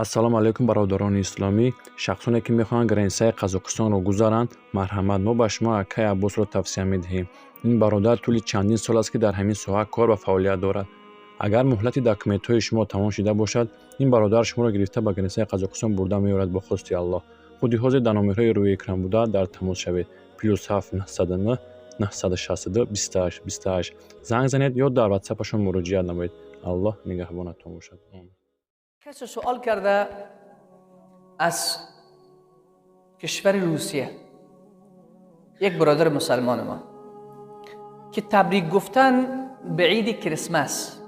Ассалому алайкум, бародарони исломӣ. Шахсоне, ки мехоҳанд границаи Қазоқистонро гузаранд, марҳамат, мо ба шумо акаи Аббосро тавсия медиҳем. Ин бародар тӯли чандин сол аст, ки дар ҳамин соҳа кор ва фаъолият дорад. Агар муҳлати документҳои шумо тамом шуда бошад, ин бародар шуморо гирифта, ба границаи Қазоқистон бурда меорад, бо хости Аллоҳ. Худи ҳозир дар номерҳои рӯи экран буда дар тамос шавед: +7 909 962 28 28. Занг занед ё дар ватсапашон муроҷиат намоед. Аллоҳ нигаҳбонатон бошад. کسی سوال کرده از کشور روسیه، یک برادر مسلمان ما، که تبریک گفتن به عید کریسمس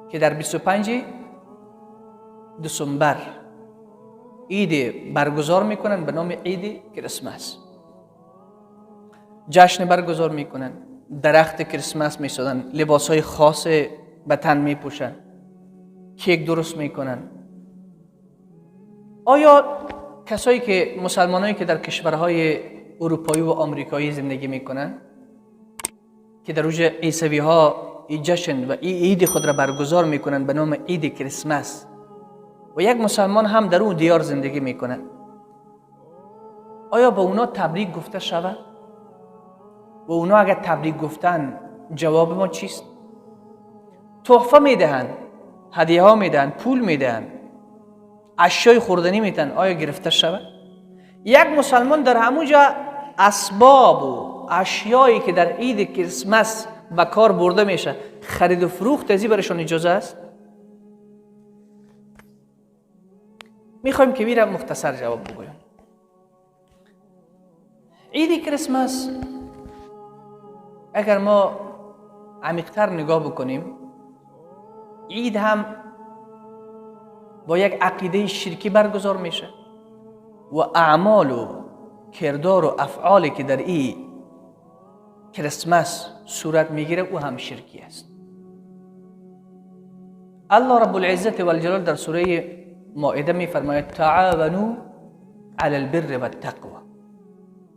که در 25 دسامبر عید برگزار میکنن به نام عید کریسمس، جشن برگزار میکنن، درخت کریسمس میسازن، لباس های خاص به تن میپوشن، کیک درست میکنن، آیا کسایی که مسلمانایی که در کشورهای اروپایی و آمریکایی زندگی میکنن که در روز عیسوی ها این جشن و این عید خود را برگزار میکنن به نام عید کریسمس و یک مسلمان هم در اون دیار زندگی میکنه، آیا به اونا تبریک گفته شود؟ و اونا اگر تبریک گفتن، جواب ما چیست؟ تحفه میدهند، هدیه ها میدهند، پول میدهند، اشیای خوردنی میدن، آیا گرفته شود؟ یک مسلمان در همونجا اسباب و اشیایی که در عید کریسمس به کار برده میشه، خرید و فروخت ازی برشان اجازه است؟ میخوایم که میرم مختصر جواب بگویم. عید کریسمس اگر ما عمیق‌تر نگاه بکنیم، عید هم با یک عقیده شرکی برگزار میشه و اعمال و کردار و افعالی که در این کریسمس صورت میگیره، او هم شرکی است. الله رب العزت والجلال در سوره مائده میفرماید: تعاونوا علی البر والتقوى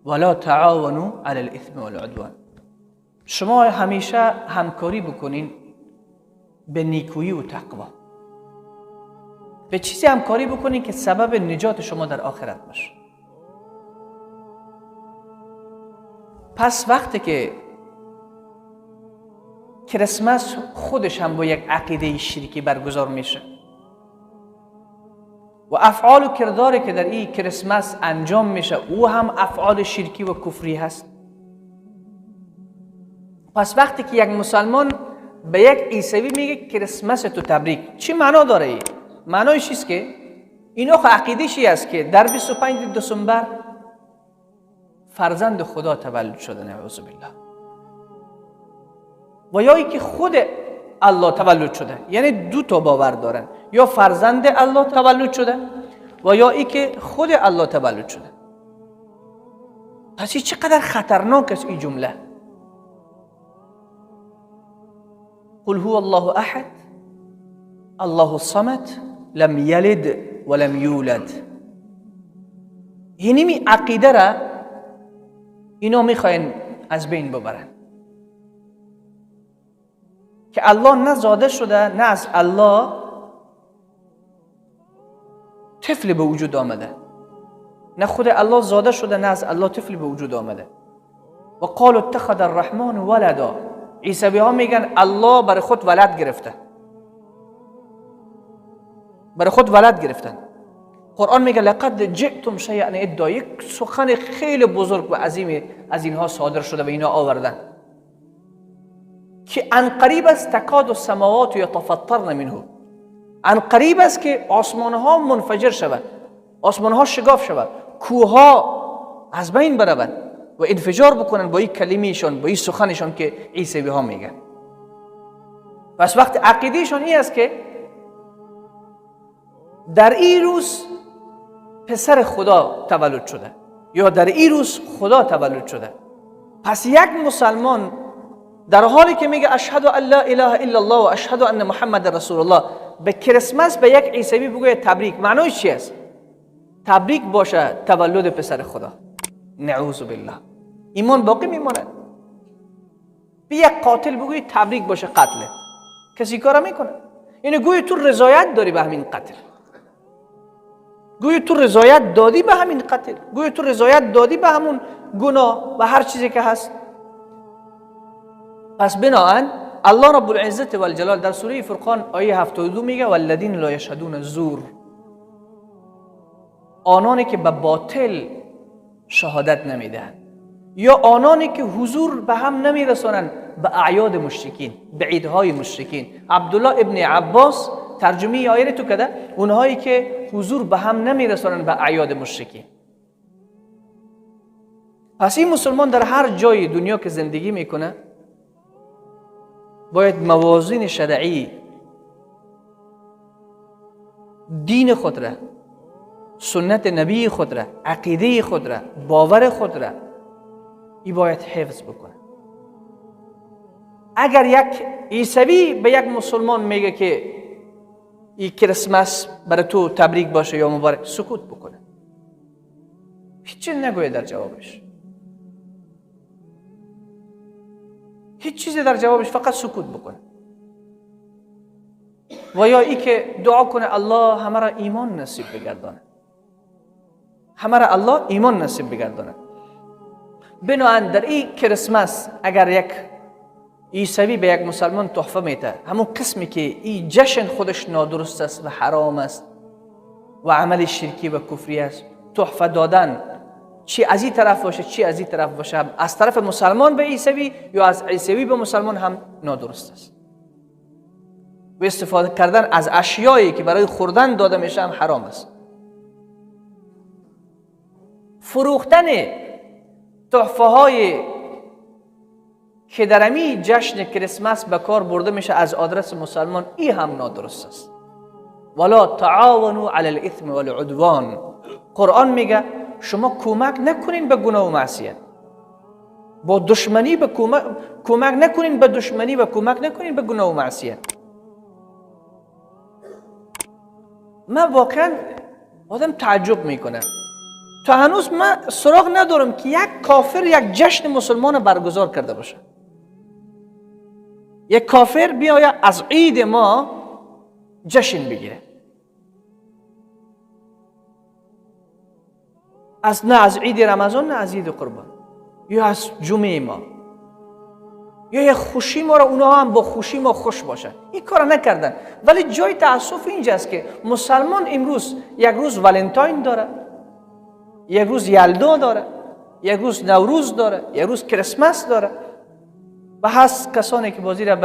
ولا تعاونوا علی الاثم والعدوان. شما همیشه همکاری بکنین به نیکویی و تقوا، به چیزی همکاری بکنین که سبب نجات شما در آخرت باشه. پس وقتی که کریسمس خودش هم با یک عقیده شرکی برگزار میشه و افعال و کرداری که در این کریسمس انجام میشه، او هم افعال شرکی و کفری هست، پس وقتی که یک مسلمان به یک عیسوی میگه کریسمس تو تبریک، چی معنا داره ای؟ معنایش چیست که اینا خو عقیده چی است که در 25 دسامبر فرزند خدا تولد شده، نعوذ بالله، و یا ای که خود الله تولد شده. یعنی دو تا باور دارن، یا فرزند الله تولد شده و یا ای که خود الله تولد شده. پس این چقدر خطرناک است این جمله. قل هو الله احد الله الصمد لم یلد ولم یولد. یعنی می عقیده را اینا میخواین از بین ببرن که الله نه زاده شده، نه از الله طفل به وجود آمده، نه خود الله زاده شده، نه از الله طفل به وجود آمده. و قالوا اتخذ الرحمن ولدا. عیسوی ها میگن الله برای خود ولد گرفته، برای خود ولد گرفتن. قرآن میگه لقد جئتم شیئا ادا، یک سخن خیلی بزرگ و عظیم از اینها صادر شده و اینا آوردن که عن قریب است تکاد السماوات یتفطرن منه. عن قریب است که آسمان ها منفجر شود، آسمان ها شگاف شود، کوه ها از بین بروند و انفجار بکنن با این کلمهشان، با این سخنشان که عیسوی ها میگن. پس وقت عقیدهشان این است که در این روز پسر خدا تولد شده یا در این روز خدا تولد شده. پس یک مسلمان در حالی که میگه اشهد ان لا اله الا الله و اشهد ان محمد رسول الله، به کریسمس به یک عیسوی بگوید تبریک، معنایش چی است؟ تبریک باشه تولد پسر خدا، نعوذ بالله. ایمان باقی میماند. به یک قاتل بگویید تبریک باشه قتلت، کسی کارا میکنه؟ یعنی گویا تو رضایت داری به همین قتل، گویا تو رضایت دادی به همین قتل، گویا تو رضایت دادی به همون گناه و هر چیزی که هست. پس بناهن الله رب العزت والجلال در سوره فرقان آیه 72 میگه والذین لا یشهدون الزور، آنانی که به باطل شهادت نمیدهند یا آنانی که حضور به هم نمیرسانند به اعیاد مشرکین، به عیدهای مشرکین. عبدالله ابن عباس ترجمه آیه تو کده، اونهایی که حضور به هم نمیرسانند به اعیاد مشرکین. پس این مسلمان در هر جای دنیا که زندگی میکنه باید موازین شرعی دین خود را، سنت نبی خود را، عقیده خود را، باور خود را ای باید حفظ بکنه. اگر یک عیسوی به یک مسلمان میگه که ای کریسمس برای تو تبریک باشه یا مبارک، سکوت بکنه، هیچ چیز نگویه در جوابش، هیچ چیزی در جوابش، فقط سکوت بکنه. و یا ای که دعا کنه الله همه را ایمان نصیب بگردانه، همه را الله ایمان نصیب بگردانه. بنابراین در این کریسمس اگر یک عیسوی به یک مسلمان تحفه میده، همون قسمی که این جشن خودش نادرست است و حرام است و عمل شرکی و کفری است، تحفه دادن چی از این طرف باشه چی از این طرف باشه، از طرف مسلمان به عیسوی یا از عیسوی به مسلمان هم نادرست است. و استفاده کردن از اشیایی که برای خوردن داده میشه هم حرام است. فروختن تحفه های که در امی جشن کریسمس به کار برده میشه از آدرس مسلمان، ای هم نادرست است. ولا تعاونوا علی الاثم والعدوان، قرآن میگه شما کمک نکنین به گناه و معصیت، با دشمنی به کمک نکنین به دشمنی و کمک نکنین به گناه و معصیت. من واقعا آدم تعجب میکنه، تا هنوز من سراغ ندارم که یک کافر یک جشن مسلمان برگزار کرده باشه. یک کافر بیاید از عید ما جشن بگیره، از نه از عید رمضان، نه از عید قربان، یا از جمعه ما، یا یک خوشی ما را اونها هم با خوشی ما خوش باشن. این کار نکردن. ولی جای تأسف اینجاست که مسلمان امروز یک روز ولنتاین داره، یک روز یلدا داره، یک روز نوروز داره، یک روز کریسمس داره و هست کسانی که بازی را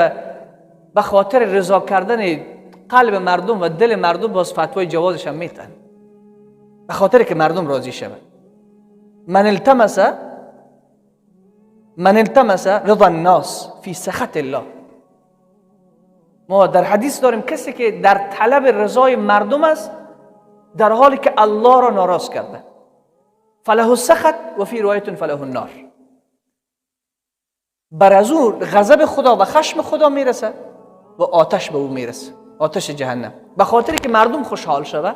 به خاطر رضا کردن قلب مردم و دل مردم باز فتوای جوازش هم میتن، به خاطر که مردم راضی شوند. من التمس رضا الناس فی سخط الله. ما در حدیث داریم کسی که در طلب رضای مردم است در حالی که الله را ناراض کرده، فله السخط و فی روایت فله النار. بر از او غضب خدا و خشم خدا میرسه و آتش به او میرسه، آتش جهنم، به خاطر که مردم خوشحال شود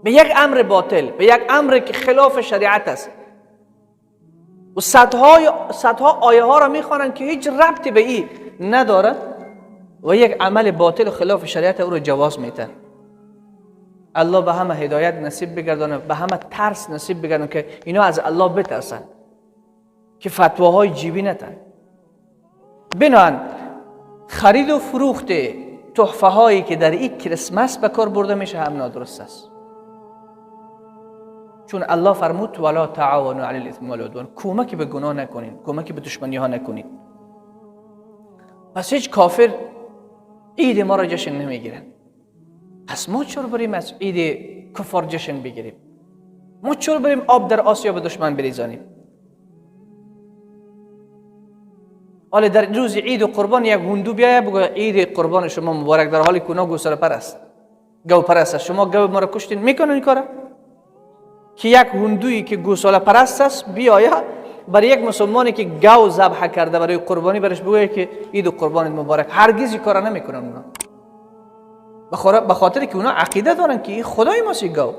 به یک امر باطل، به یک امر که خلاف شریعت است. و صدها آیه ها را میخوانند که هیچ ربطی به این نداره و یک عمل باطل خلاف شریعت او را جواز میتن. الله به همه هدایت نصیب بگردانه، به همه ترس نصیب بگردانه که اینا از الله بترسن که فتواهای جیبی نتن. بنابراین خرید و فروخت تحفه هایی که در این کریسمس به کار برده میشه هم نادرست است، چون الله فرمود ولا تعاونوا علی الاثم والعدوان، کمک به گناه نکنین، کمک به دشمنی ها نکنین. پس هیچ کافر عید ما را جشن نمیگیرن، پس ما چرا بریم از عید کفار جشن بگیریم؟ ما چرا بریم آب در آسیا به دشمن بریزانیم؟ حالا در روز عید قربان یک هندو بیاید بگه عید قربان شما مبارک، در حالی که اونا گوساله پرست، گو پرست است، شما گو ما را کشتین. میکنن این کارا که یک هندویی که گوساله پرست است بیاید برای یک مسلمانی که گو ذبح کرده برای قربانی برش بگه که عید قربان مبارک. هرگز این کارا نمیکنن اونا، به خاطر که اونا عقیده دارن که این خدای ماست گاو.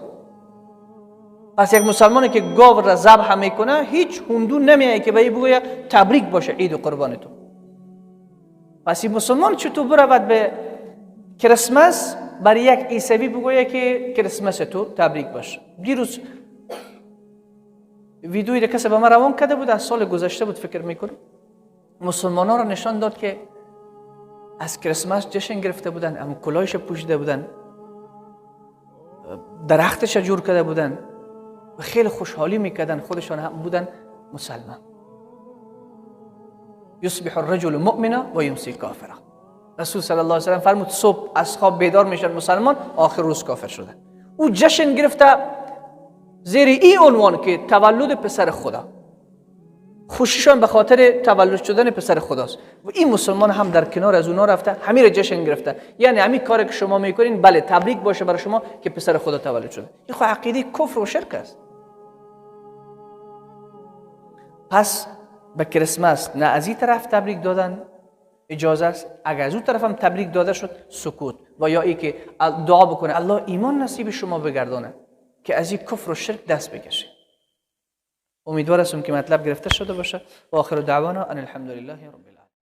پس یک مسلمانی که گاو را ذبح میکنه هیچ هندو نمیاد که به این بگوید تبریک باشه عید قربان تو. پس این مسلمان چطور برود به کریسمس برای یک عیسوی بگویه که کریسمس تو تبریک باشه. دیروز ویدیویی را کسی به من روان کرده بود، از سال گذشته بود فکر میکنم، مسلمان ها را نشان داد که از کریسمس جشن گرفته بودن، اما کلاهش پوشیده بودن، درختش جور کرده بودن و خیلی خوشحالی میکردن، خودشان هم بودن مسلمان. یصبح الرجل مؤمنا و یمسی کافرا. رسول صلی الله علیه و سلم فرمود صبح از خواب بیدار میشن مسلمان، آخر روز کافر شدن. او جشن گرفته زیر این عنوان که تولد پسر خدا، خوشیشان به خاطر تولد شدن پسر خداست و این مسلمان هم در کنار از اونا رفته همین را جشن گرفته. یعنی همین کاری که شما میکنین، بله تبریک باشه برای شما که پسر خدا تولد شده. این خو عقیده کفر و شرک است. پس به کریسمس نه از این طرف تبریک دادن اجازه است، اگر از اون طرف هم تبریک داده شد سکوت، و یا ای که دعا بکنه الله ایمان نصیب شما بگردانه که از این کفر و شرک دست بکشه. امیدوار هستم که مطلب گرفته شده باشه. و آخر دعوانا ان الحمد لله رب العالمین.